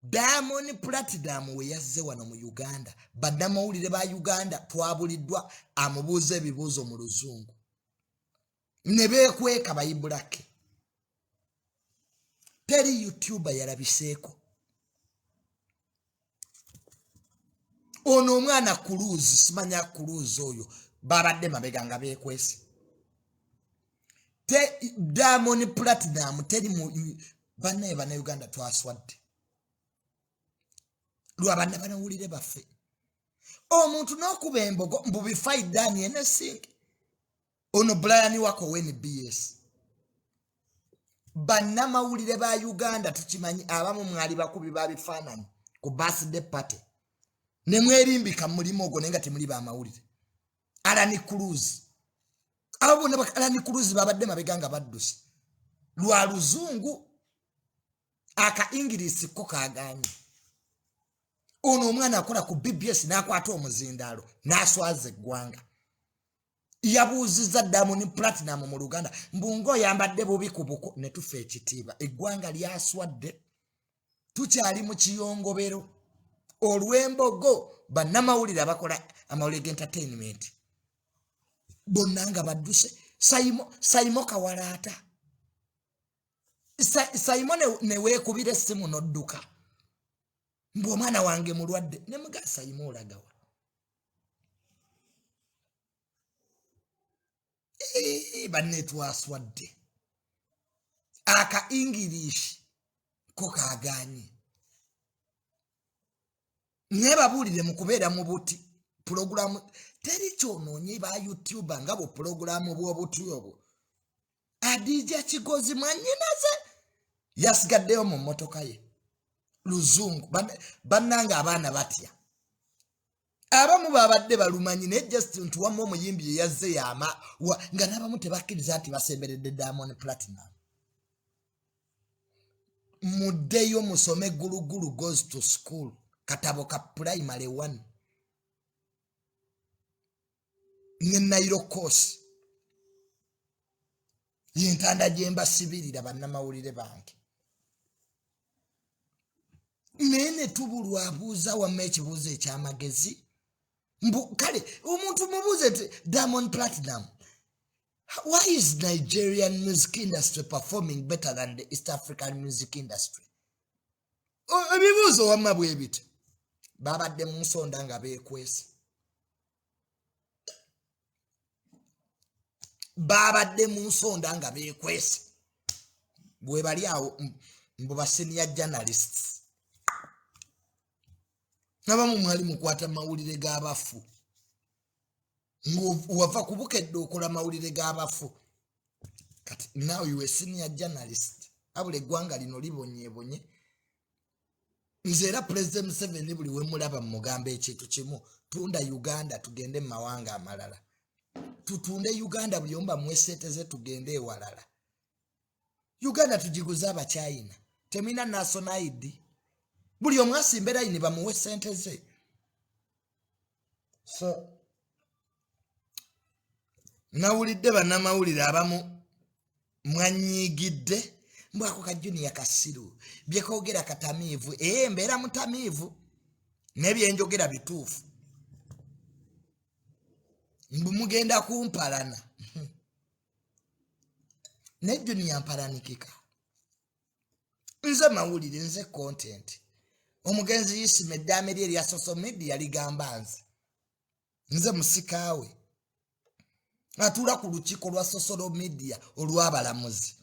Diamond Platinum we yazze wano mu Uganda, bannamawulire ba Uganda twabuliddwa amubuuza ebibuuzo mu Luzungu ne beekweka bayibulake. Teri YouTuber yalabiseeko. Ono omwana Cruz, simanya Cruz oyo, babadde mabega nga beekwese. Te Diamond Platinum teri mu bannaye Bannayuganda twaswadde lwa banna banawulire baffe. Omuntu n'okuba embogo mbu bifaidani enesinge. Ono Brian Wako we NBS. Bannamawulire ba Uganda tukimanyi abamu mwali bakubi ba bifaananyi ku birthday party ne mwerimbika mu mulimu ogwo naye nga temuli bamawulire. Alan Cruz, abo bonna ba Alan Cruz babadde mabega nga badduse lwa Luzungu, aka English ko kagaanye. Ono omwana akola ku BBS n'akwata omuzindaalo n'aswaza eggwanga. Yabuuzizza Diamond Platinum mu Luganda mbu ng'oyambadde bubi ku buko, ne tufa ekitiibwa. Eggwanga lyaswadde, tukyali mu kiyongobero olw'embogo. Bannamawulire abakola amawulire g'entertainment bonna nga badduse. Saimo Kawalaata, Saimo ne weekubira essimu n'odduka mbu omwana wange mulwadde, ne muga Saimo olagawa? Banne twaswadde. Aka English ko kagaanye. Naye babuulire mu kubeera mu buti pulogulaamu teri kyonoonye ba YouTuber nga bu pulogulaamu bw'obuti obwo. Adija Kigozi mwannyinaze yasigaddeyo mu mmotoka ye Luzungu. Bannange abaana batya, abamu babadde balumanyi naye just nti wamma omuyimbi ye yazze yama nga n'abamu tebakkiriza nti basemberedde Diamond Platinum. Muddeyo musome Gulugulu Goes to School, katabo ka primary 1 ne Nairo course yentanda gye mbasibirira bannamawulire bange. Naye ne tubulwa abuuza wamma ekibuuzo ekyamagezi. Mbu kale omuntu mubuuze nti Diamond Platinum, why is Nigerian music industry performing better than the East African music industry? Ebibuuzo wamma bwe biti. Babadde mu nsonda nga beekwese, babadde mu nsonda nga beekwese bwe bali awo mbu ba senior journalists. Abamu mwali mukwata mawulire g'abafu, ng'owava ku Bukedde okola mawulire g'abafu, kati now you a senior journalist. Abula eggwanga lino libonyeebonye. Nze era President Museveni buli we mulaba mugamba ekintu kimu: tunda Uganda tugende mu mawanga amalala. Tutunde Uganda, buli omu bamuwe ssente ze, tugende ewalala. Uganda tugiguze Abachina, temulina national ID. Buli omu asimbe layini bamuwe ssente ze. So nawulidde bannamawulire abamu mwanyiigidde mbwako ka Junior kasiru, byekoogera katamiivu. Ee, mbeera mutamiivu naye byenjogera bituufu. Mbu mugenda kumpalana, naye Junior mpalanikika. Nze mawulire, nze content. Omugenzi Yisima eddaame lye erya social media ligamba nze, nze musikaawe atuula ku lukiiko lwa social media olw'abalamuzi.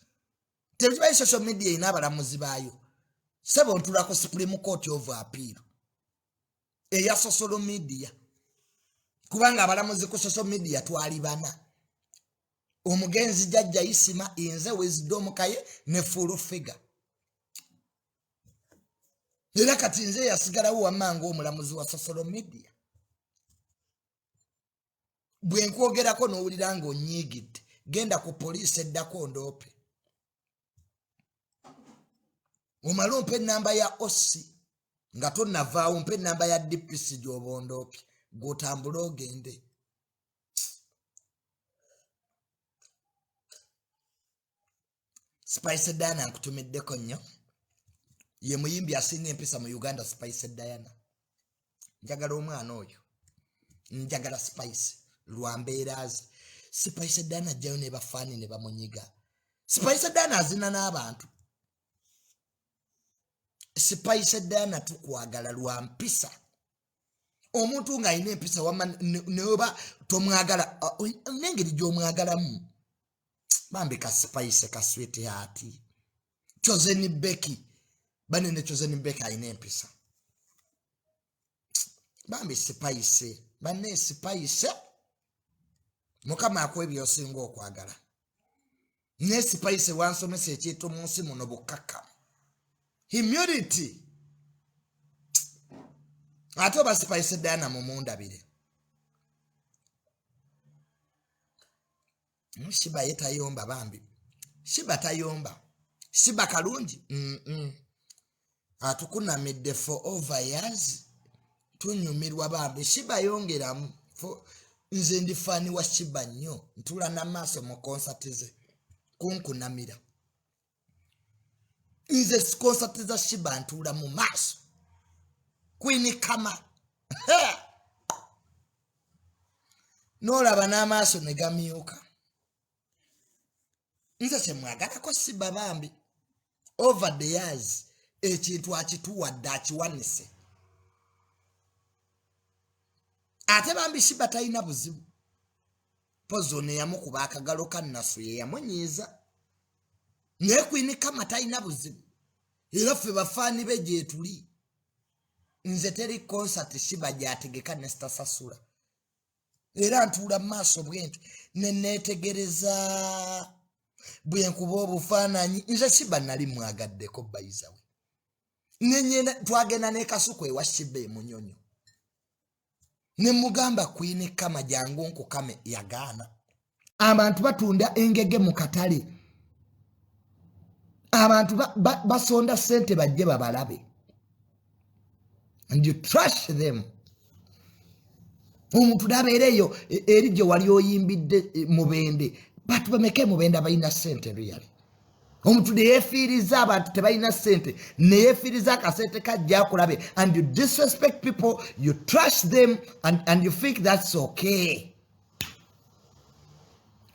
Tekimanyi social media erina abalamuzi baayo. Sebo, ntula ku Supreme Court of Appeal eya social media, kubanga abalamuzi ku social media twali bana: omugenzi Jjajja Isima, nze Wisdom Kaye ne Full Figure. Era kati nze yasigalawo wamma ng'omulamuzi wa social media. Bwe nkwogerako n'owulira ng'onyiigidde, genda ku poliisi eddako ndoope, omale ompe enamba ya OC nga tonnavaawo, mpe enamba ya DPC gy'oba ondoopye, gw'otambule ogende. Spice Dana, nkutumiddeko nnyo. Ye muyimbi asinga empisa mu Uganda, Spice Diana. Njagala omwana oyo, njagala Spice lwa mbeera ze. Spice Diana ajjayo ne bafaani ne bamunyiga. Spice Diana azina n'abantu. Spice Diana tukwagala lwa mpisa. Omuntu ng'alina empisa wamma neoba tomwagala, n'engeri gy'omwagalamu bambi ka Spice ka sweetheart. Chosen Becky banene, Chosen Becky alina empisa bambi. Spice banne, Spice, Mukama akuwa ebyosinga okwagala. Ne Spice wansomesa ekintu mu nsi muno, bukkakkamu, humility. Ate oba Spice Diana mumundabire. Sheebah ye tayomba bambi, Sheebah tayomba. Sheebah kalungi. Atukunamidde for over years, tunyumirwa bambi. Sheebah yongeramu. Nze ndi fan wa Sheebah nnyo, ntula n'amaaso mu konsati ze kunkunamira. Nze konsati za Sheebah ntuula mu maaso. Queen Kama n'olaba n'amaaso ne gamyuka. Nze kyemwagalako Sheebah bambi, over the years ekintu akituwadde, akiwanise. Ate bambi Sheebah talina buzibu. Pozo neyamukuba akagalo ka Nasu, ye yamunyiiza, naye Queen Kama talina buzibu, era ffe bafaani be gyetuli. Nze teri konsati Sheebah gyategeka nesitasasula, era ntuula mu maaso bwenti neneetegereza bwe nkuba obufaananyi. Nze Sheebah nali mwagaddeko bayizawe, nenyenda twagenda nekasuku ewa Sheebah emunyonyo, nemugamba, "Queen Kama, jangu nkukame." Yagaana. Abantu batunda engege mu katale, abantu basonda sente bajje babalabe, and you trash them. Omuntu nabeera eyo eri gye wali oyimbidde Mubende, bantu bameka Mubende abalina sente? Really, omuntu neyefiiriza, abantu tebalina sente, neyefiiriza akasente kajja akulabe, and you disrespect people, you trash them, and you think that's okay.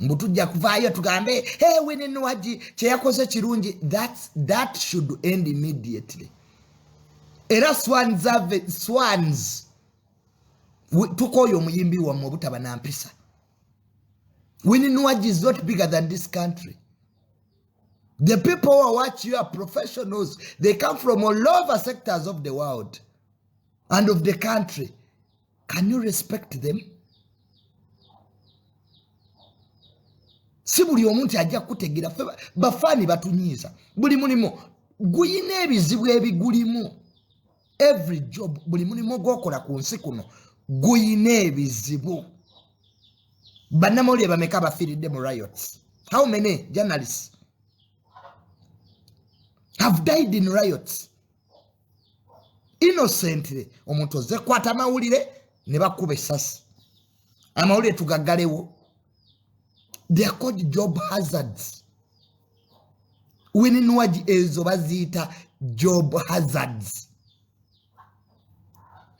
Mbu tujja kuvaayo tugambe, "Hey, Winnie Nwagi kyeyakoze kirungi." That should end immediately. Era Swangz Ave, Swangz, tukooye omuyimbi wammwe obutaba na mpisa. Winnie Nwagi is not bigger than this country. The people who watch you are professionals. They come from all over sectors of the world and of the country. Can you respect them? Si buli omuntu ajja kukutegeera. Ffe bafaani batunyiiza. Buli mulimu guyina ebizibu ebigulimu. Every job, buli mulimu gwokola ku nsi kuno guyina ebizibu. Bannamawulire bameka bafiiridde mu riots? How many journalists have died in riots innocently? Omuntu ozze kwata amawulire ne bakuba essasi. Amawulire tugaggalewo? They are called job hazards. Winnie Nwagi, ezo baziyita job hazards.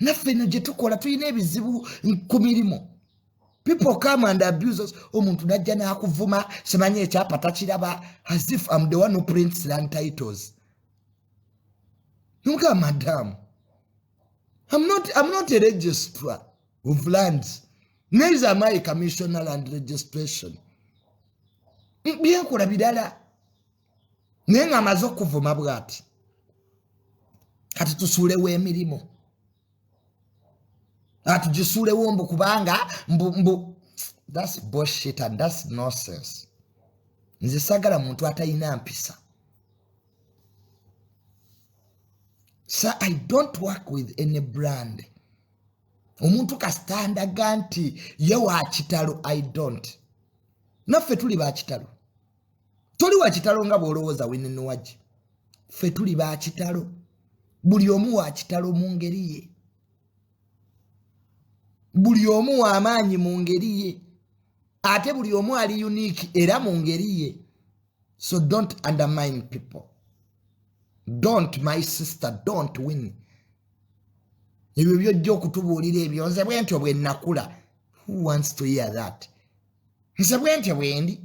Naffe eno gye tukola tulina ebizibu ku mirimu. People come and abuse us. Omuntu najja n'akuvuma, simanyi ekyapa takiraba, as if I'm the one who prints land titles. Numugamba, "Madam, I'm not a registrar of lands, neither am I a commissioner land registration. Byenkola birala." Naye ng'amaze okuvuma bw'ati, kati tusuulewo emirimu, atugisuulewo mbu kubanga mbu that's bullshit and that's nonsense. Nze sagala muntu atalina mpisa. Sir, I don't work with any brand. Omuntu kasita nti ye wa kitalo, I don't. Naffe tuli ba kitalo. Toli wa kitalo nga bw'olowooza, Winnie Nwagi. Ffe tuli ba kitalo, buli omu wa kitalo mu ngeri ye, buli omu w'amaanyi mu ngeri ye, ate buli omu ali unique era mu ngeri ye. So don't undermine people. Don't, my sister, don't win. Ebyo byojja okutubuulira ebyo, nze bwe ntyo bwe nakula. Who wants to hear that? Nze bwe ntyo bwendi.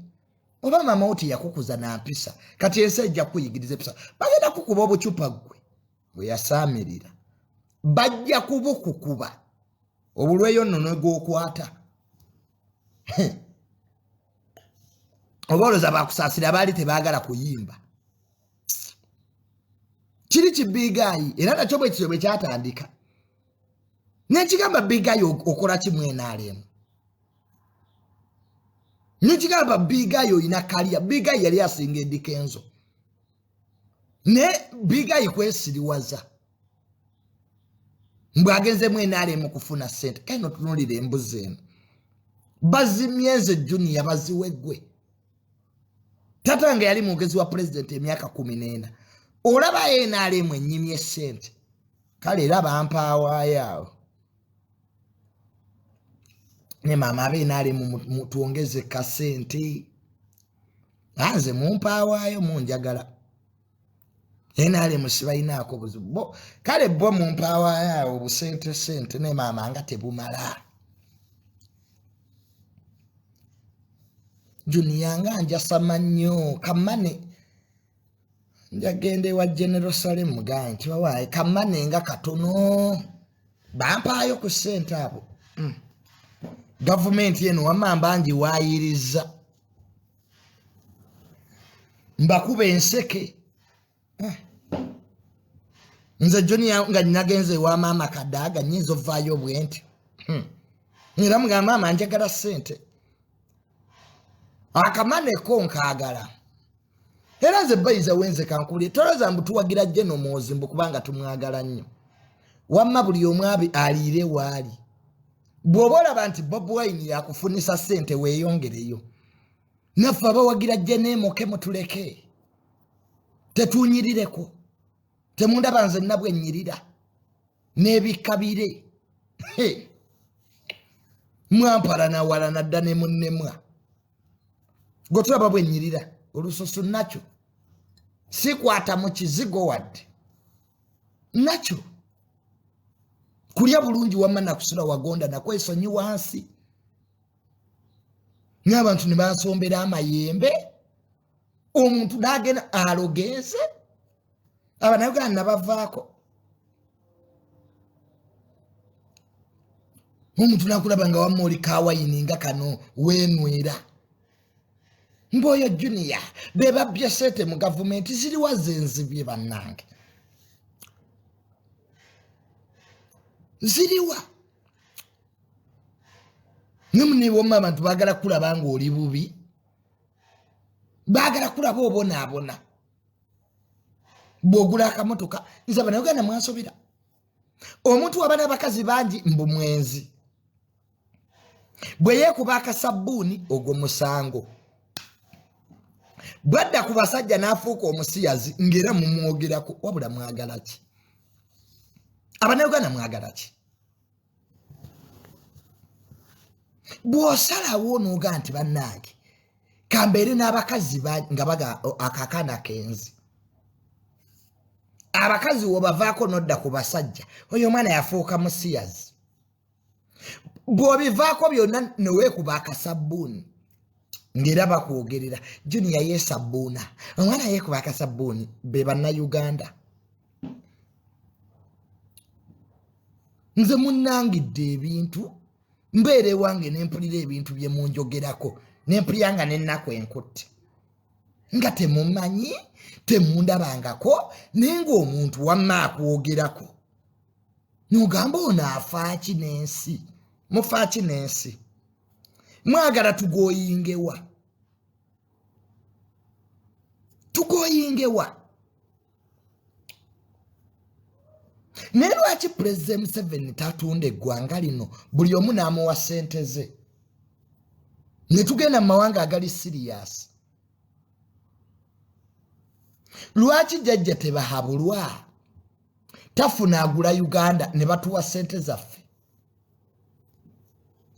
Oba maama wo teyakukuza na mpisa, kati ensi ejja kukuyigiriza empisa. Bagenda kukuba obucupa ggwe bwe yasaamirira, bajja kubukukuba obulweyo nno negwokwata. Oba olowooza bakusaasira baali tebaagala kuyimba. Kiri kibiigaayi era nakyo bwe kityo bwe kyatandika. Nekigamba biigaayi okola ki mwenaalemu? Nekigamba biigaayi olina kaliya. Biigaayi yali asinga Eddy Kenzo, ne biigaayi kwesiriwaza mbwe agenzemu enaalemu kufuna ssente. Kale notunulira embuzi eno, bazimyeze junior baziwe ggwe. Tata nga yali mwogezi wa pulezidenti emyaka 14, olaba NRM ennyimye ssente. Kale era bampaawaayo awo ne maama abe NRM twongeze kasente. Anze mumpaawaayo munjagala NRM sibalinaako buzibu bo. Kale bo mumpaawaayo awo obusente sente ne maama nga tebumala. Junior nga njasama nnyo kamane, njagenda ewa General Salem mugambe nti wawaaye kamane nga katono, bampaayo ku ssente abo. Gavumenti eno wamma mbangi waayiriza mbakuba enseke. Nze Junior nga nagenze ewa maama Kadaaga nnyinza ovaayo bwe nti. Era mugamba maama njagala ssente, akamane ko nkaagala. Era nze bayiza wenze kankulye tolowooza mbu tuwagira General Muhoozi mbu kubanga tumwagala nnyo. Wamma buli omu aliire waali. Bw'oba olaba nti Bobi Wine yakufunisa ssente weeyongereyo. Naffe abawagira General Muke mutuleke, tetunyirireko. Temundaba nze nna bwe nnyirira n'ebikabire. Mwampalanawala nadda ne munnemwa. Gwe tulaba bwe nnyirira olususu nakyo sikwata mu kizigo wadde nakyo. Kulya bulungi wamma nakusula wagonda nakwesonyi wansi. N'abantu ne bansombera amayembe, omuntu n'agenda alogenze. Abannayuganda nabavaako. Omuntu nakulaba nga wamma oli kawayini nga kano weenwera. Mboyo Junior be babbye ssente mu gavumenti ziriwa zenzibye bannange? Ziriwa? Nemunewoma abantu baagala kulaba ng'oli bubi, baagala kulaba obonaabona. Bw'ogula akamotoka, nze Abannayuganda mwansobera. Omuntu waba n'abakazi bangi mbu mwenzi, bwe yeekuba akasabbuuni ogwo musango, bwadda ku basajja n'afuuka omusiyazi ng'era mumwogerako. Wabula mwagala ki? Abannayuganda mwagala ki? Bw'osalawo n'ogaa nti bannange kambeere n'abakazi nga baga akakaana kenzi, abakazi wobavaako n'odda ku basajja, oyo omwana yafuuka musiyazi. Bw'obivaako byonna neweekuba akasabbuuni ng'era bakwogerera Junior yeesabbuuna, omwana yeekuba akasabbuuni. Be Bannayuganda. Nze munnangidde ebintu, mbeera ewange ne mpulira ebintu bye munjogerako, ne mpulira nga n'ennaku enkutte, nga temumanyi, temundabangako, naye ng'omuntu wamma akwogerako n'ogamba ono afaaki n'ensi. Mufaaki n'ensi? Mwagala tugoyingewa? Tugoyingewa? Naye lwaki Pulezidenti Museveni tatunda eggwanga lino buli omu n'amuwa ssente ze ne tugenda mu mawanga agali serious? Lwaki jjajja tebahabulwa tafuna agula Uganda ne batuwa ssente zaffe?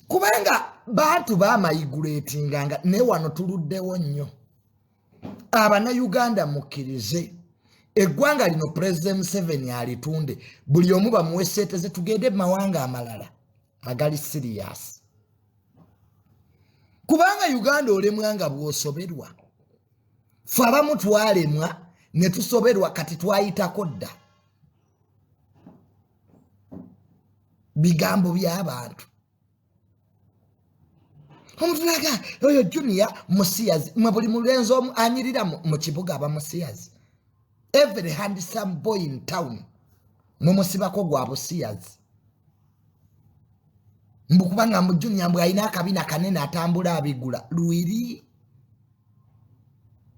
Kubanga bantu bamayiguleetinganga naye wano tuluddewo nnyo. Abannayuganda mukkirize. Eggwanga lino President Museveni alitunde, buli omu bamuwe ssente ze, tugende mu mawanga amalala agali siriyasi, kubanga Uganda olemwa nga bw'osoberwa. Fe abamu twalemwa ne tusoberwa, kati twayitako dda. Bigambo by'abantu. Omutulaga oyo Junior musiyazi, mwe buli mulenzi omu anyirira mu kibuga aba musiyazi. Every handsome boy in town mumusibako gwa busiyazi, mbu kubanga mbu Junior mbu alina akabina kanene atambula abigula lwiri,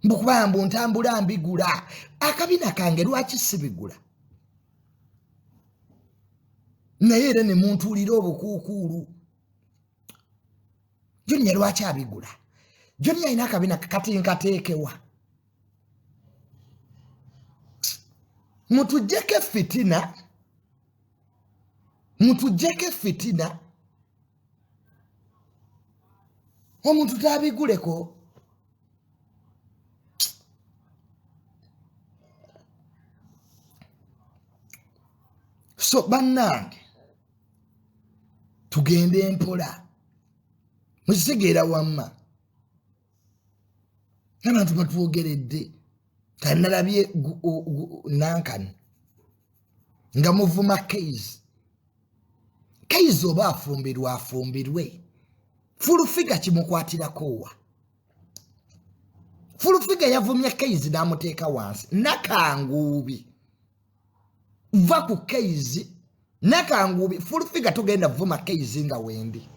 mbu kubanga mbu ntambula mbigula akabina kange, lwaki sibigula? Naye era ne muntuulira obukuukuulu, Junior lwaki abigula? Junior alina akabina kati nkateekewa? Mutujjeko effitina, mutujjeko effitina. Omuntu tabiguleko. So bannange, tugende mpola, mukitegeera. Wamma abantu batwogeredde, kanalabye nankani nga muvuma Kaizi. Kaizi oba afumbirwa afumbirwe, Full Figure kimukwatirako wa? Full Figure yavumye Kaizi n'amuteeka wansi. Nakanguubi, va ku Kaizi. Nakanguubi, Full Figure togenda vuma Kaizi nga wendi.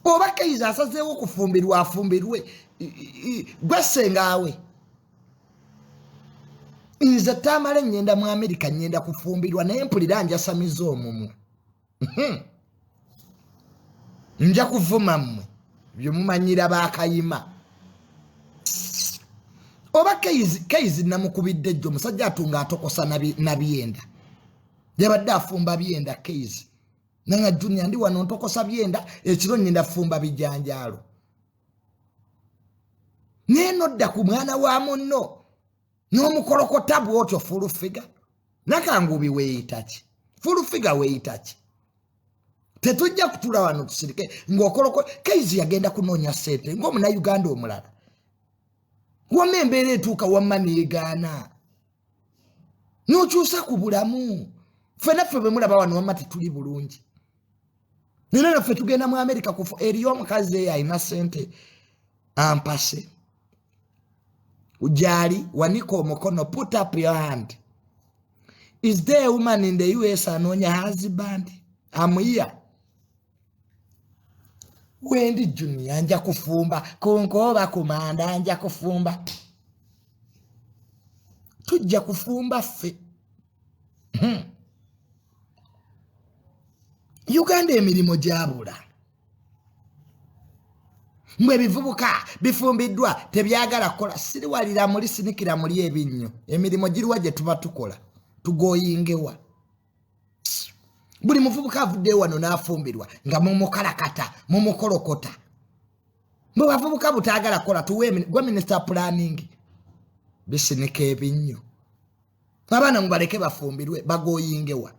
Oba Kaizi asazeewo okufumbirwa afumbirwe, gwesengaawe. Nze tamale nyenda mu Amerika, nyenda kufumbirwa, naye mpulira njasamiza omumwa. Nja kuvuma mmwe byemumanyira bakayima. Oba Kaizi namukubidde ejjo, omusajja atunga atokosa nabyenda, yabadde afumba byenda. Kaizi nanga, Junior, ndi wano ntokosa byenda, ekiro nyenda fumba bijanjaalo. Naye nodda ku mwana wa munno n'omukolokota bwotyo. Full Figure, Nakangubi, weeyitaki? Full Figure, weeyitaki? Tetujja kutula wano tusirike ng'okoloko. Kaizi yagenda kunoonya ssente ng'omunauganda omulala. Wamma embeera etuuka, wamma neegaana n'okyusa ku bulamu. Ffena ffe bwe mulaba wano, wamma tetuli bulungi, nera naffe tugenda mu Amerika kufu. Eriyo omukazi eyo alina ssente ampase gyali, wanika omukono, put up your hand. Is there a woman in the US anoonya husband? Amuyiya wendi. Junior, nja kufumba kunkooba kumanda, nja kufumba, tujja kufumba ffe. Uganda emirimu gyabula, mbwe ebivubuka bifumbiddwa tebyagala kukola. Siriwalira muli, sinikira muli ebinnyo. Emirimu giriwa gye tuba tukola? Tugoyingewa? Buli muvubuka avuddeyo wano n'afumbirwa nga mumukalakata, mumukolokota. Bwe bavubuka butaagala kukola, tuwe gwe minisita planning bisinika ebinnyo. Abaana mubaleke bafumbirwe, bagoyingewa?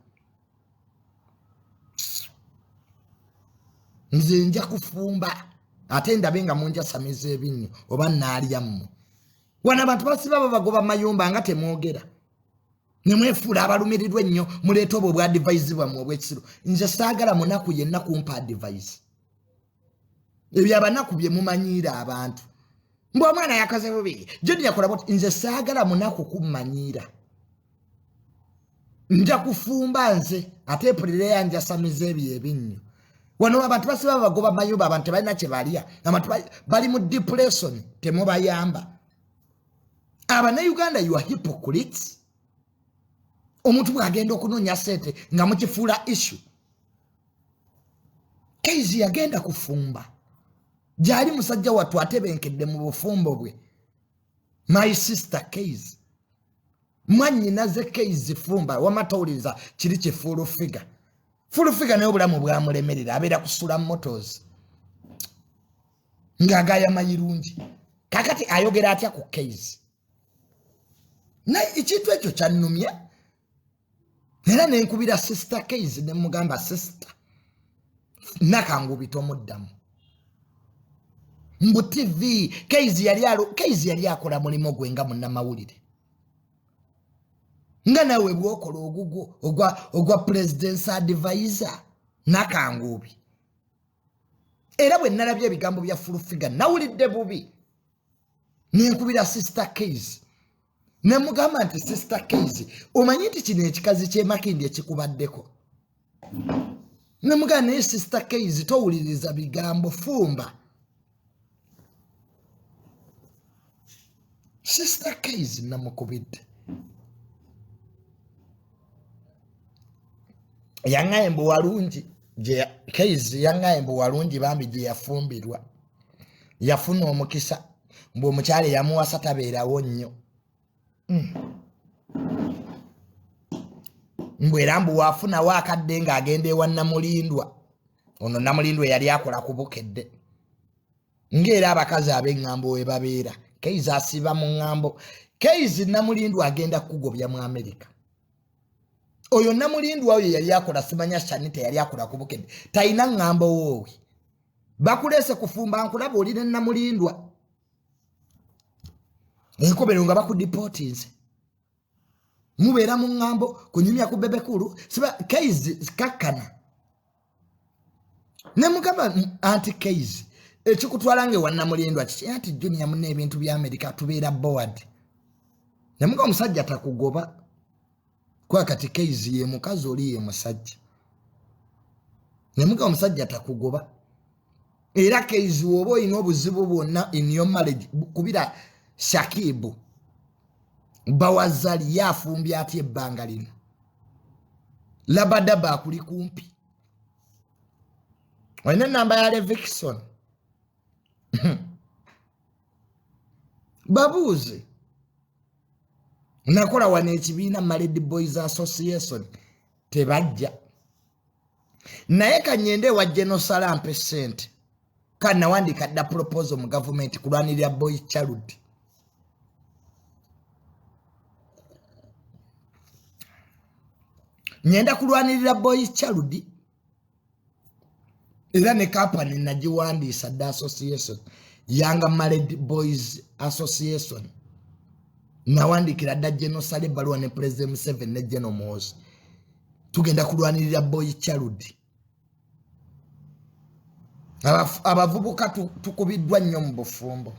Nze nja kufumba ate ndabe nga munjasamiza ebinnyo oba naalya mmwe. Wano abantu basiba babagoba mayumba nga temwogera, nemwefuula abalumirirwa ennyo. Muleeta obwo obwa advice bwammwe obwekisiru. Nze saagala munaku yenna kumpa advice. Ebyo abanaku bye mumanyiira abantu, mbu omwana yakoze bubi, Joni yakola boti. Nze saagala munaku kummanyiira. Nja kufumba nze ate mpulira yanjasamiza ebyo ebinnyo. Wano abantu basiba babagoba mayumba, abantu tebalina kye balya, abantu bali mu depression, temubayamba. Abanauganda, you are hypocrites. Omuntu bwagenda okunoonya sente nga mukifuula issue. Kaizi yagenda kufumba, gyali musajja wattu atebenkedde mu bufumbo bwe. My sister Kaizi, mwanyinaze Kaizi, fumba wama, towuliriza kiri kye Full Figure. Full Figure naye obulamu bwamulemerera, abeera kusula motos ng'agaya mayirungi. Kakati ayogera atya ku Kaizi? Naye ekintu ekyo kyannumye, era nenkubira Sister Case nemugamba, "Sister Nakangubi tomuddamu." Mbu TV Case yali akola mulimu gwe nga munnamawulire, nga nawe bwokola ogugwo ogwa president's advisor. Nakangubi, era bwe nalabye ebigambo bya Full Figure nawulidde bubi. Nenkubira Sister Case nemugamba nti, "Sister Case, omanyi nti kino ekikazi kyemakindi ekikubaddeko?" Nemugamba, "Naye Sister Case, towuliriza bigambo, fumba." Sister Case namukubidde, yaŋŋaye mbu walungi. Case yaŋŋaye mbu walungi bambi gye yafumbirwa, yafuna omukisa, mbu omukyala eyamuwasa tabeerawo nnyo. Mbu era mbu waafunawo akadde ng'agenda ewa Namulindwa. Ono Namulindwa eyali akola ku Bukedde, ng'era abakazi ab'eŋŋambo we babeera. Keizi asiiba mu ŋŋambo. Keizi, Namulindwa agenda kukugobya mu Amerika. Oyo Namulindwa oyo yali akola, simanya Shanita, yali akola ku Bukedde, talina ŋŋambo. Woowe, bakuleese kufumba, nkulaba oli ne Namulindwa, enkomero nga bakudipootinze, mubeera mu ŋŋambo kunyumya ku bebekulu. Siba Keizi, kakkana. Nemugamba anti, "Keizi, ekikutwala nga ewannamulindwa kiki?" Anti, "Junior, muna ebintu bya Amerika, tubeera bored." Nemuga, "Omusajja takugoba kwa kati." Keizi ye mukazi, oli ye musajja. Nemuga, "Omusajja takugoba." Era Keizi, woba olina obuzibu bwonna in your marriage, kubira Shakibu Bawazali. Ye afumbye atya ebbanga lino? Labadaba akuli kumpi, olina enamba ya Levikson, babuuze. Nakola wano ekibiina Married Boys Association, tebajja. Naye kanyende ewa Genosala mpe sente. Kanawandika dda proposal mu gavumenti kulwanirira boy child. Nyenda kulwanirira boy child, era ne kampani nagiwandiisa dda, association Young Married Boys Association. Nawandikira dda Genosala ebbaluwa ne President Museveni ne Geno Muhoozi, tugenda kulwanirira boy child. Abavubuka tukubiddwa nnyo mu bufumbo,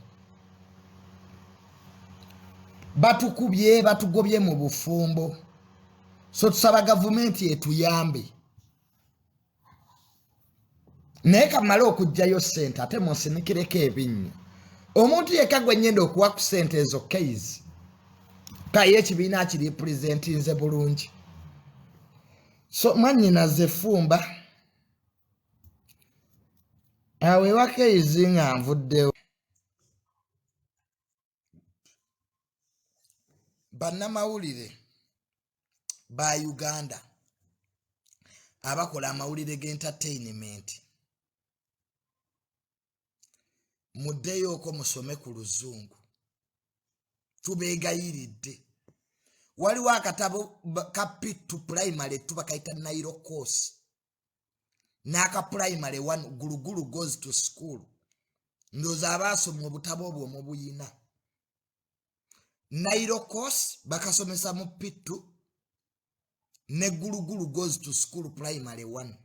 batukubye, batugobye mu bufumbo. So tusaba gavumenti etuyambe. Naye kamale okugjayo sente, ate munsinikireko ebinnyo. Omuntu yekka gwe nyenda okuwa ku sente ezo, Case kaye, ekibiina kiripurezentinze bulungi. So mwanyinaze, fumba awo ewa Case nga nvuddewo. Bannamawulire ba Uganda abakola amawulire g'entertainment, muddeyooko musome ku luzungu, tubeegayiridde. Waliwo akatabo ka P2 primary tuba kayita Nile Course, n'aka primary 1 Gulugulu Goes to School. Ndowooza abaasoma obutabo obwo mubuyina. Nile Course bakasomesa mu P2, ne Gulugulu Goes to School primary 1.